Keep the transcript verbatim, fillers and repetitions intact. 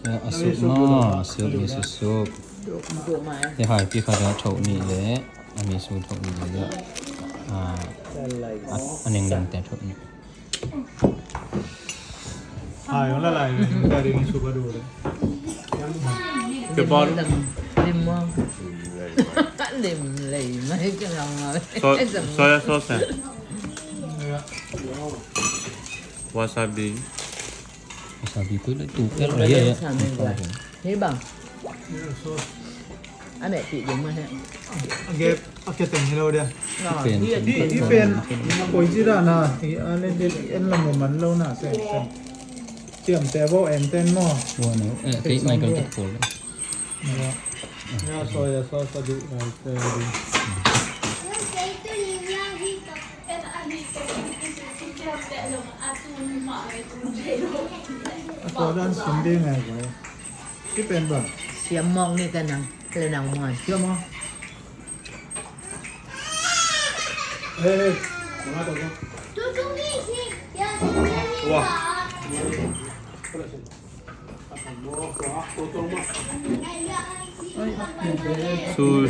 A sup maw, a sup, miso sup. Hi hai pi khat a thoh nih le a miso thoh nih le a, a neng dangte thoh nih. Hai, wala lai, dari miso ba dure. Lim maw? Lim lei mai ka lam maw? Soya sauce. Wasabi. Wasabi tu le tu. Hi bang. A meh pih ding mah he. A gep a ke teng hi lo dia. Hi pen a koi ci da na hi a le de en la mo man lo na se se. Ciam te bo en ten mo. Wa ne. Eh, kei mai kal tak pol. Ya. Ya, soya sauce a du na te. A ko dan sin de ngai ko. Ki pen ba. Siam mong ni ka nang. Kale nang muan. Siam mong. Hey, hey. Wah. Su